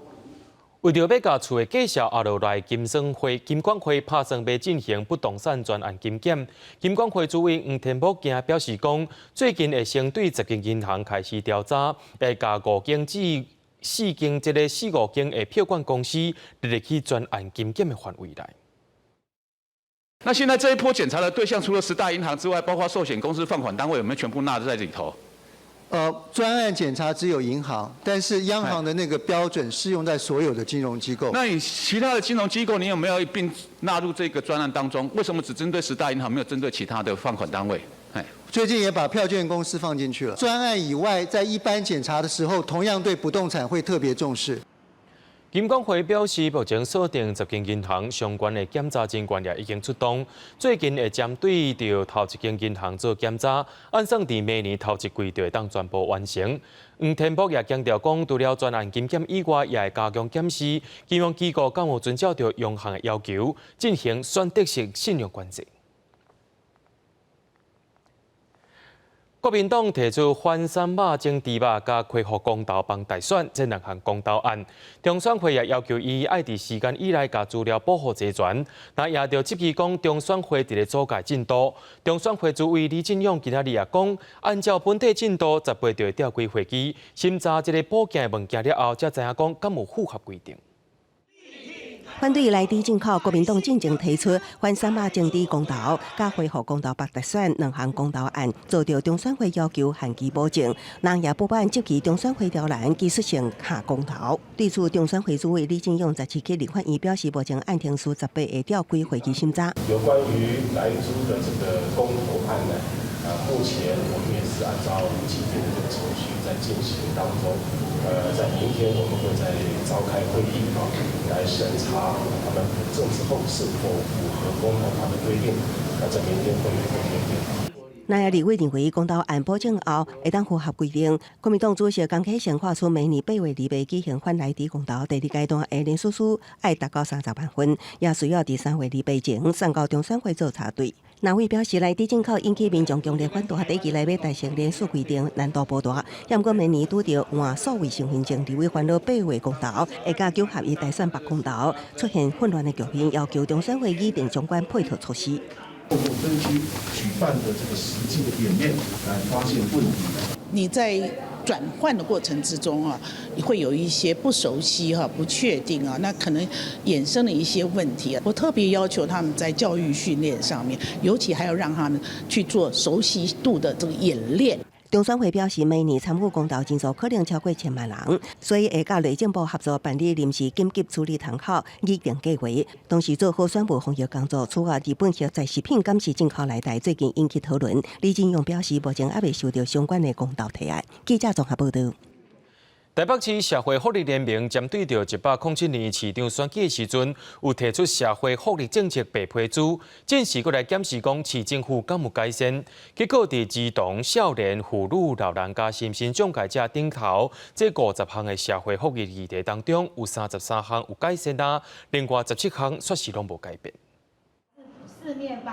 為著欲共厝的價數壓落來，金算會、金管會拍算欲進行不動產專案金檢。金管會主委黃天牧今表示講，最近會先對十間銀行開始調查，會共五間至四間這个四五間的票券公司列入去專案金檢的範圍內。那現在這一波檢查的對象，除了十大銀行之外，包括壽險公司、放款單位，有沒有全部納入在裡頭？專案檢查只有銀行，但是央行的那個標準適用在所有的金融機構。那你其他的金融機構，你有沒有一併納入這個專案當中？為什麼只針對十大銀行，沒有針對其他的放款單位？最近也把票券公司放進去了。專案以外，在一般檢查的時候，同樣對不動產會特別重視。金管會表示，目前鎖定十間銀行相關的檢查人員也已經出動，最近會針對著頭一間銀行做檢查，按算佇明年頭一季就會當全部完成。黃天牧也強調講，除了專案金檢以外，也會加強檢視金融機構敢有遵照著央行的要求，進行選擇性信用管制。國民黨提出反三肉整豬肉佮恢復公投幫大選這兩項公投案，中選會也要求伊愛佇時間以內共資料補予齊全。那也著質疑講中選會佇咧阻礙進度。中選會主委李進勇今仔日也講，按照本底進度，18就會召開會議審查這个補件的文件了後，才知影講敢有符合規定。反對萊豬進口，國民黨進前提出反三肉整豬公投，佮恢復公投縛大選兩項公投案，遭著中選會要求限期補正，人也不滿質疑中選會刁難技術性卡公投。對此，中選會主委李進勇17去立法院表示，目前按程序18會召開會議審查。有關於萊豬的這個公投案呢，目前我們也是按照既定的這個程序在進行當中。在明天我們會再召開會議啊，來審查他們補正之後是否符合公投法的規定。那在明天會有一個決定。那立委認為，公投案補正後會當符合規定。國民黨主席江啟臣喊出明年8月2日舉行反萊豬公投，第二階段的聯署書愛達到30萬份，也需要佇3月2日前送到中選會做查對。藍委表示，萊豬進口引起民眾強烈反對，短期內欲達成連署規定難度無大。毋過明年拄著換數位身份證，立委煩惱八月公投，會佮九合一大選縛公投，出現混亂的局面，要求中選會擬定相關配套措施。透過分區舉辦的這個實際的演練來發現問題。你在轉換的過程之中啊，會有一些不熟悉哈、不確定啊，那可能衍生了一些問題啊。我特別要求他們在教育訓練上面，尤其還要讓他們去做熟悉度的這個演練。中選會表示，明年參與公投人數可能超過千萬人，所以會佮內政部合作辦理臨時緊急處理窗口擬定計劃，同時做好選務防疫工作。此外，日本核載食品監視進口來台，最近引起討論。李進勇表示，目前猶未收到相關的公投提案。記者綜合報道。台北市社會福利聯盟針對著107年市長選舉的時陣，有提出社會福利政策白皮書，正式閣來檢視講市政府敢有改善。結果佇兒童、少年、婦女、老人佮身心障礙者頂頭，這50項的社會福利議題當中，有33項有改善啊，另外17項煞是攏無改變。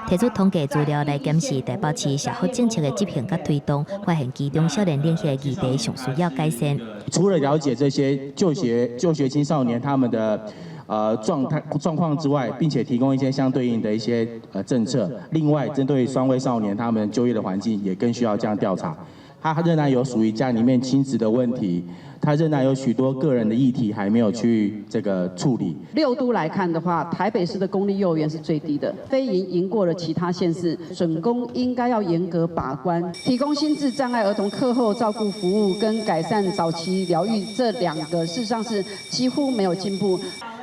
提出統計資料來檢視台北市社福政策的執行佮推動，發現其中少年領域的議題上需要改善。除了了解這些就學青少年他們的狀況之外，並且提供一些相對應的一些政策。另外，針對雙位少年他們就業的環境，也更需要這樣調查。他仍然有屬於家裡面親子的問題，他仍然有許多個人的議題還沒有去這個處理。六都來看的話，台北市的公立幼兒園是最低的，非營贏過了其他縣市。準公應該要嚴格把關，提供心智障礙兒童課後照顧服務跟改善早期療育這兩個，事實上是幾乎沒有進步。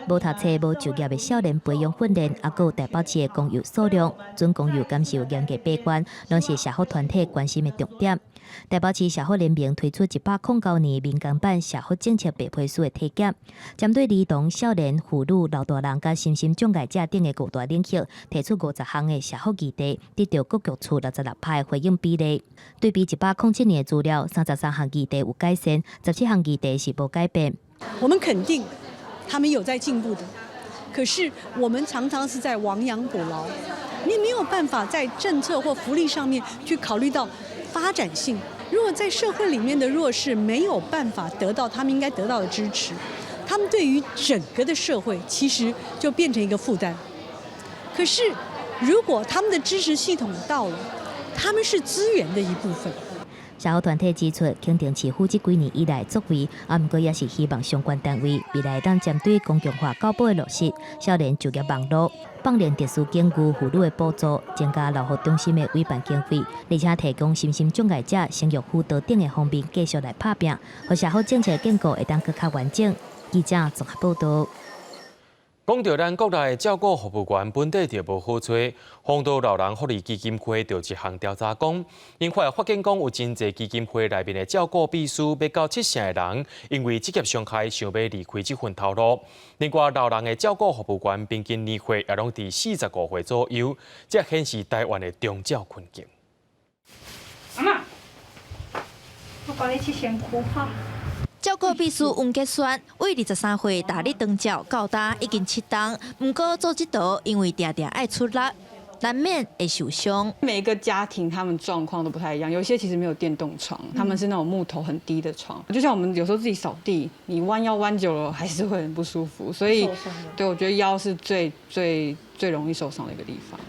無讀冊、無就業的少年培養訓練，抑閣有台北市的公幼數量、準公幼敢是有嚴格把關，攏是社福團體關心的重點。台北市社福聯盟推出109年民間版社福政策白皮書的體檢，針對兒童、少年、婦女、老大人佮身心障礙者等的五大領域，提出50項的社福議題，得著各局處66%的回應比例。對比107年的資料，33項議題有改善，17項議題是無改變。我們肯定他們有在進步的，可是我們常常是在亡羊補牢，你沒有辦法在政策或福利上面去考慮到發展性。如果在社會裡面的弱勢沒有辦法得到他們應該得到的支持，他們對於整個的社會其實就變成一個負擔。可是如果他們的支持系統到了，他們是資源的一部分。社福團體指出，肯定市府這幾年以來作為，啊，毋過也是希望相關單位未來當針對公共化教保的落實、少年就業網路、放連特殊境遇婦女的補助、增加老護中心的委辦經費，而且提供身心障礙者生育輔導等的方面繼續來拍拚，予社福政策建構會當閣較完整。記者綜合報導。講著咱國內照顧服務員本底就無好揣，豐道老人福利基金會就一項調查講，𪜶發現講有真濟基金會內面的照顧秘書，欲到七成的人因為職業傷害想欲離開這份頭路。另外，老人的照顧服務員平均年歲也攏佇45歲左右，這顯示台灣的長照困境。阿嬤，我教你拭身軀哈。照顧秘書黃潔萱，為23歲踏入長照到今已經7冬，毋過做這道，因為定定愛出力，難免會受傷。每個家庭他們狀況都不太一樣，有些其實沒有電動床，他們是那種木頭很低的床。就像我們有時候自己掃地，你彎腰彎久了還是會很不舒服，所以對我覺得腰是最最最容易受傷的一個地方。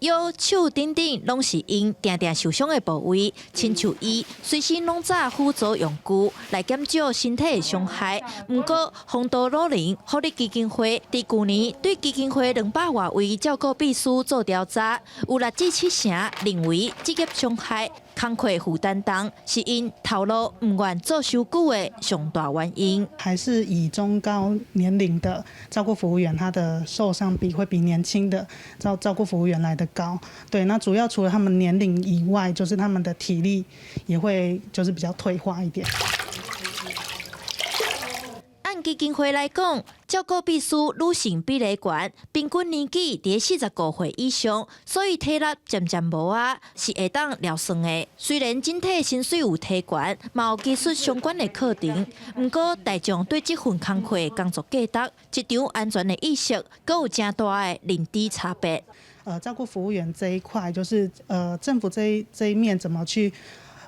腰、手等等，攏是𪜶定定受傷的部位，親像伊隨身攏紮輔助用具來減少身體的傷害。毋過，豐道老人福利基金會佇舊年對基金會200外位照顧秘書做調查，有6至7成認為職業傷害、工課負擔重，是𪜶頭路毋願做傷久的上大原因。還是以中高年齡的照顧服務員，他的受傷比會比年輕的照顧服務員來得高。對，那主要除了他們年齡以外，就是他們的體力也會就是比較退化一點。按基金會來講，照顧秘書女性比例懸，平均年紀佇45歲以上，所以體力漸漸無啊，是會當療算的。雖然整體薪水有提懸，嘛有技術相關的課程，毋過大眾對這份工課工作價值、職場安全的意識，閣有誠大的認知差別。照顧服務員這一塊，就是政府這一面怎麼去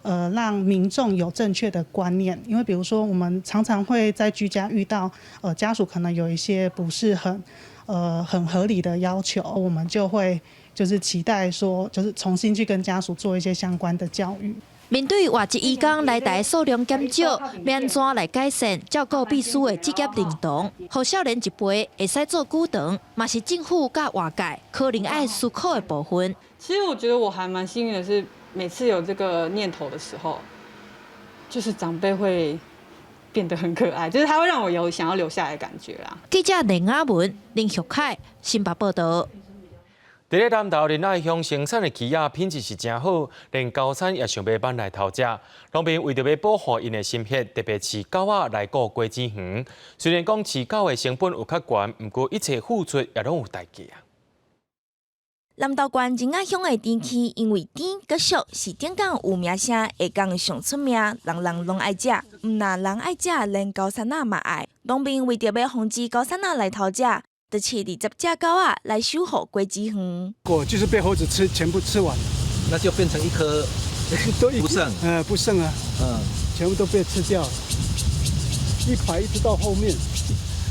讓民眾有正確的觀念？因為比如說，我們常常會在居家遇到，家屬可能有一些不是很合理的要求，我們就會就是期待說，就是重新去跟家屬做一些相關的教育。面對外籍移工來台數量減少，欲按怎來改善照顧秘書的職業認同，予少年一輩會使做久長，嘛是政府佮外界可能愛思考的部分。其實我覺得我還蠻幸運的是，每次有這個念頭的時候，就是長輩會變得很可愛，就是他會讓我有想要留下來的感覺啦。記者林亞文、林玉凱新北報道。佇咧南投仁愛鄉生產的起仔品質是誠好，連高山也想欲挽來偷食。農民為著欲保護𪜶的心血，特別飼狗仔來顧果子園。雖然講飼狗的成本有較懸，毋過一切付出也攏有代價。南投縣仁愛鄉的甜柿，因為甜閣俗，是頂港有名聲，下港上出名，人人攏愛食。毋但人愛食，連高山仔嘛愛。農民為著欲防止高山仔來偷食，就飼20隻狗仔來守護果子園。果就是被猴子吃，全部吃完，那就變成一顆不剩。不剩啊，全部都被吃掉，一排一直到後面，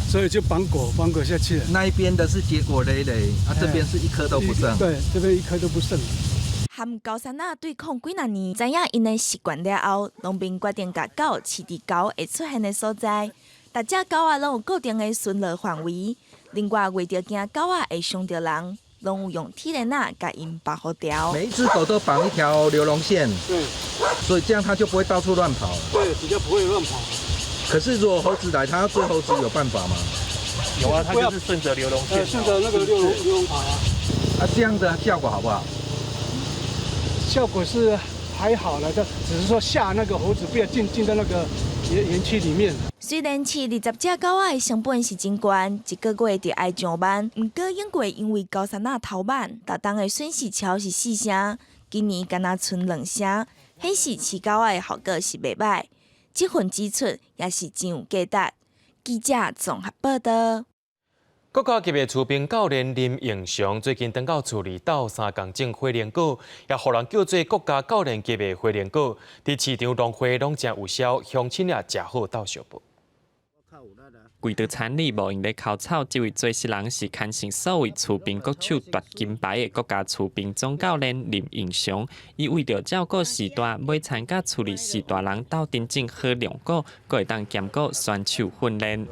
所以就綁果，綁果下去了。那一邊的是結果累累，啊，這邊是一顆都不剩。對，這邊一顆都不剩。和高山仔對抗幾若年，知影𪜶的習慣了後，農民決定共狗飼佇猴會出現的所在。逐隻狗仔攏有固定的巡邏範圍。另外，為著驚狗仔會傷著人，攏有用鐵鏈仔共𪜶保護牢。每一隻狗都綁一條流龍線，對，所以這樣它就不會到處亂跑。對，比較不會亂跑。可是如果猴子來，它要追猴子有辦法嗎？有啊，它就是順著流龍線，順著那個流龍流龍跑啊。啊，這樣的效果好不好？效果是還好了，就只是說嚇那個猴子不要進到那個園區裡面。雖然飼20隻狗仔的成本是真懸，一個月就愛上萬，毋過永過因為高山仔偷挽，逐冬的損失超是四成，今年干焦賰兩成，顯示飼狗仔的效果是袂䆀。這份支出也是真有價值。記者綜合報道。國家級的趨冰教練林榮祥最近轉到厝裡鬥相共種火龍果，也予人叫做國家教練級的火龍果。佇市場農會攏誠有銷，鄉親也食好鬥相報。跪佇田裡無閒咧摳草，這位做事人是牽成所謂趨冰國手奪金牌的國家趨冰總教練林榮祥。伊為著照顧序大，買田佮厝裡序大人鬥陣種火龍果，閣會當兼顧選手訓練。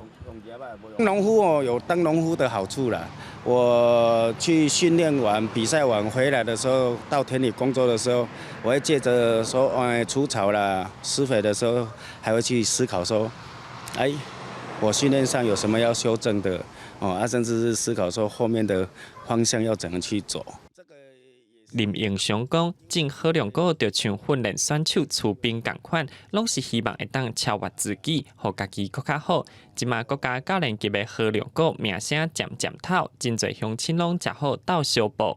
農夫哦，有當農夫的好處啦。我去訓練完、比賽完回來的時候，到田裡工作的時候，我會借著說，除草啦、施肥的時候，還會去思考說，哎，我訓練上有什麼要修正的？哦，啊，甚至是思考說後面的方向要怎樣去走。林榮祥講，種火龍果就像訓練選手趨冰仝款，攏是希望會當超越自己，予家己閣較好。這馬國家教練級的火龍果名聲漸漸透，真濟鄉親攏食好鬥相報。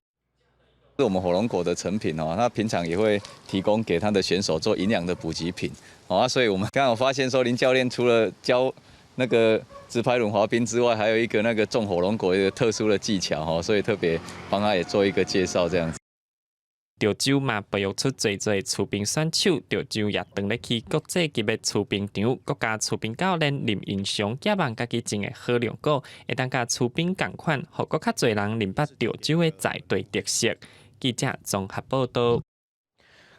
是我們火龍果的成品哦，他平常也會提供給他的選手做營養的補給品，啊，所以我們剛好發現說，林教練除了教那個直排輪滑冰之外，還有一個那個種火龍果一個特殊的技巧哈，所以特別幫他也做一個介紹這樣子。潮州嘛培育出濟濟趨冰選手，潮州也當咧去國際級的趨冰場。國家趨冰教練林榮祥寄望家己種的火龍果，會當佮趨冰仝款，予閣較濟人認捌潮州的在地特色。記者綜合報道。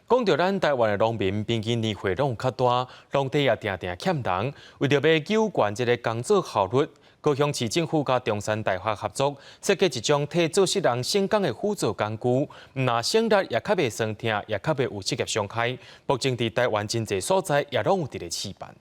講著咱台灣的農民平均年歲攏較大，農地也定定欠人。為著欲糾懸這个工作效率，高雄市政府佮中山大學合作，設計一種替做穡人省工的輔助工具，毋但省力，也較袂痠疼，也較袂有職業傷害。目前佇台灣真濟所在也攏有佇咧試辦。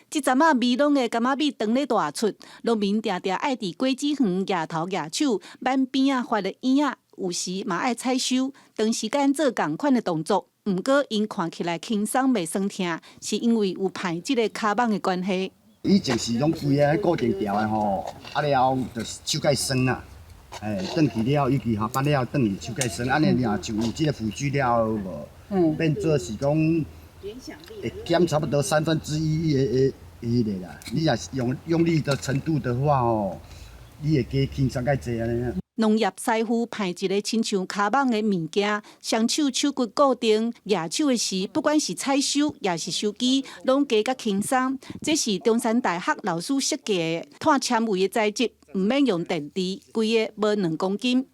這陣仔美濃的柑仔米當咧大出，農民定定愛佇果子園舉頭舉手，挽邊仔發的葉仔，有時嘛愛採收，長時間做仝款的動作。毋過𪜶看起來輕鬆袂痠疼，是因為有排這个跤蠓的關係。以前是攏規个固定條的吼，啊了後就是手較酸啦，哎，轉去了，尤其下班了轉去手較酸，按呢若就有這个輔具了後無，變做是講會減差不多1/3的的彼个啦。你若是用力的程度的話吼，你會加輕鬆較濟按呢。農業師傅排一个親像跤蠓的物件，雙手手骨固定，舉手的時，不管是採收抑是收機，攏加較輕鬆。這是中山大學老師設計的炭纖維的材質，毋免用電池，規个無2公斤。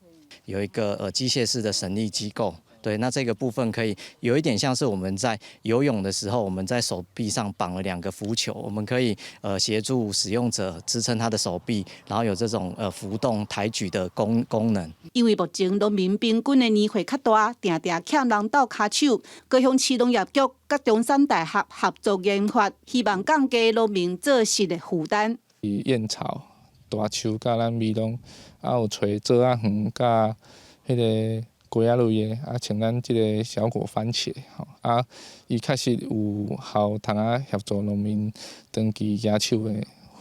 有一個機械式的省力機構。對，那這個部分可以有一點像是我們在游泳的時候，我們在手臂上綁了兩個浮球，我們可以協助使用者支撐他的手臂，然後有這種浮動抬舉的功能。因為目前農民平均的年歲較大，定定欠人鬥跤手。高雄市農業局佮中山大學合作研發，希望降低農民做穡的負擔。燕巢、大樹佮咱美濃，啊有揣棗仔園佮彼个瓜仔類的，啊，像咱這个小果番茄，吼，啊，伊確實有效通啊協助農民長期舉手的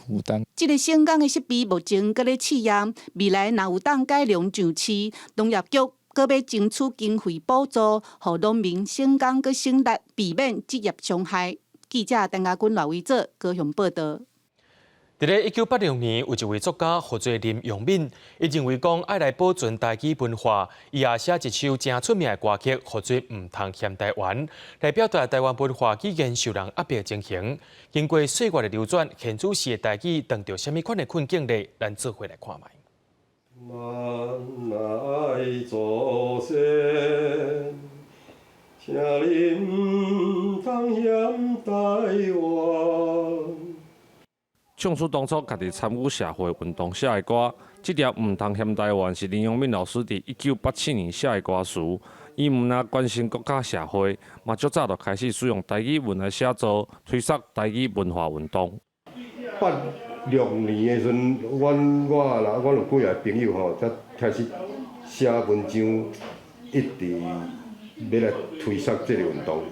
負擔。這个省工的設備目前閣咧試驗，未來若有當改良上市，農業局閣欲爭取經費補助，予農民省工閣省力，避免職業傷害。記者陳家軍、賴維哲高雄報道。佇咧1986年，有一位作家號做林陽敏，伊認為講愛來保存台語文化，伊也寫一首誠出名的歌曲，號做《毋通嫌台灣》，來表達台灣文化語言受人壓迫的情形。經過歲月的流轉，現主時的台語遇著啥物款的困境咧？咱做伙來看覓。咱愛祖先，請你毋通嫌台灣。唱出當初家己參與社會運動寫的歌，這條《毋通嫌台灣》是林陽敏老師佇1987年寫的歌詞。伊毋但關心國家社會，嘛足早就開始使用台語文來寫作，推捒台語文化運動。辦6年的時陣，阮我啦，阮有幾个朋友吼，才開始寫文章，一直欲來推捒這个運動，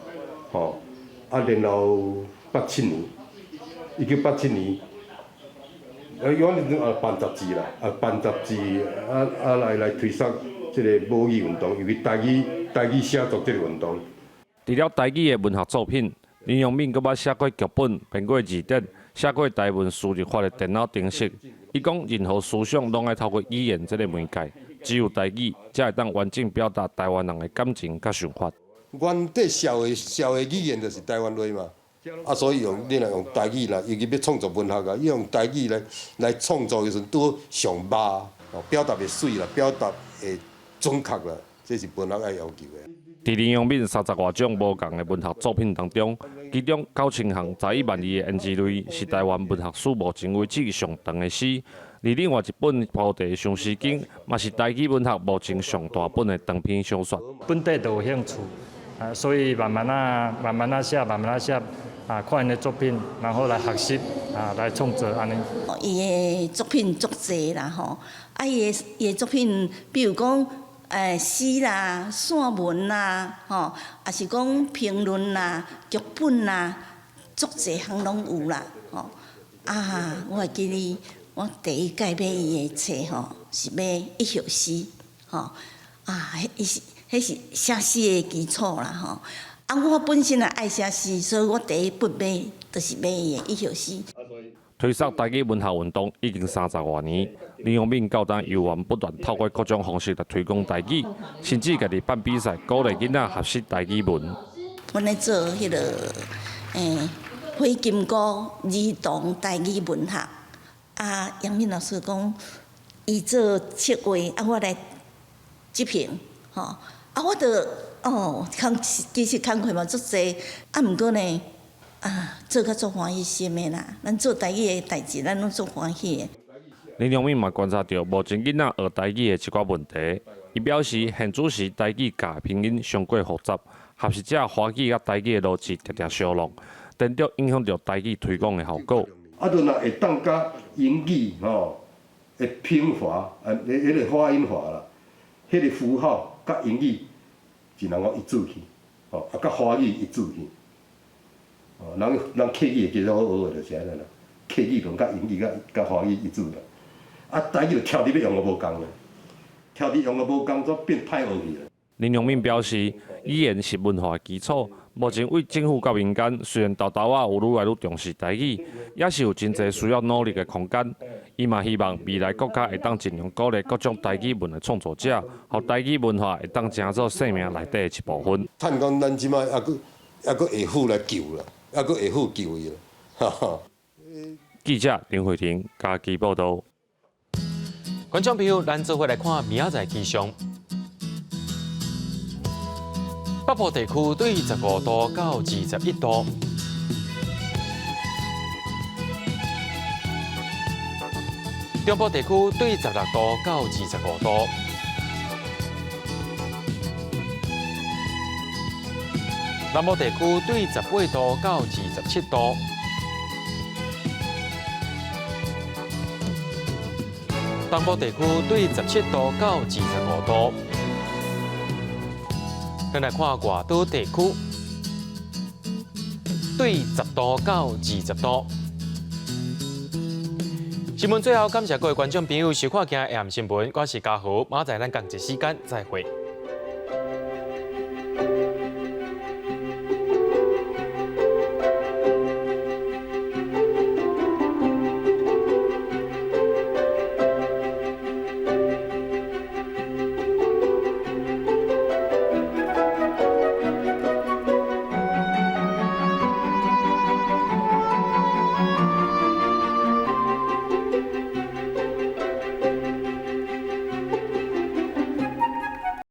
吼。啊，然後八七年，1987年，啊，阮迄陣也辦雜誌啦，啊辦雜誌，啊啊來推捒這个母語運動，尤其台語台語寫作這个運動。除了台語的文學作品，林陽敏閣捌寫過劇本、編過字典、寫過台文輸入法的電腦程式。伊講，任何思想攏愛透過語言這个媒介，只有台語才會當完整表達台灣人的感情佮想法。原底社會社會語言就是台灣話嘛，啊，所以用你若用台語啦，尤其欲創作文學啊，伊用台語來來創作的時陣，拄好上肉，哦，表達會媠啦，表達會準確啦，這是文學愛要求的。佇林陽敏三十外種無仝的文學作品當中，其中九千項十一萬字的胭脂淚是台灣文學史目前為止上長的詩，而另外一本《菩提相思經》嘛是台語文學目前上大本的長篇小說。本底就有興趣，啊，所以慢慢仔、慢慢仔寫、慢慢仔寫，啊，看𪜶的作品，然後來學習，啊，來創作按呢。伊的作品足濟啦吼，啊，伊的伊的作品，比如講。詩啦、散文啦，吼，抑是講評論啦、劇本啦，足濟項攏有啦，吼。啊，我會記得我第一擺買伊的冊吼，是買《一首詩》吼。啊，彼是彼是寫詩的基礎啦，吼。啊，我本身也愛寫詩，所以我第一本買就是買伊的《一首詩》。推捒台語文學運動已經三十外年，林陽敏到今猶原不斷透過各種方式來推廣台語，甚至家己辦比賽，鼓勵囡仔學習台語文。阮咧做彼个火金姑兒童台語文學，啊，楊敏老師講，伊做策劃，啊，我來執行，吼，啊，我就哦，工其實工課嘛足濟，啊，毋過呢。啊，做甲足歡喜心的啦！咱做台語的代誌，咱攏足歡喜的。林良敏嘛觀察著目前囡仔學台語的一寡問題，伊表示現主時台語佮拼音傷過複雜，學習者華語佮台語的邏輯常常相挵，顛倒影響著台語推廣的效果。啊，就若會當佮英語吼的拼法，啊，彼个發音法啦，彼个符號佮英語盡量講一致去，吼，啊，佮華語一致去。哦，人人客語會記得好學的就是按呢啦，客語攏佮英語佮佮華語一致啦。啊，台語就徛佇欲用都無仝啦，徛佇用都無仝，煞變歹學去啦。林良敏表示，語言是文化的基礎。目前對政府佮民間，雖然沓沓仔有愈來愈重視台語，也是有真濟需要努力的空間。伊嘛希望未來國家會當盡量鼓勵各種台語文的創作者，予台語文化會當成做生命內底的一部分。嘆講咱這擺猶閣猶閣會付來救啦。猶閣會付救伊啦，哈哈。記者林慧婷家己報導。觀眾朋友，咱做伙來看明仔載氣象。北部地區對15度到21度，中部地區對16度到25度。南部地區對18度到27度，東部地區對17度到25度。咱來看外島地區，對10度到20度。新聞最後，感謝各位觀眾朋友收看今日的新聞，我是嘉豪，明仔載咱仝一時間再會。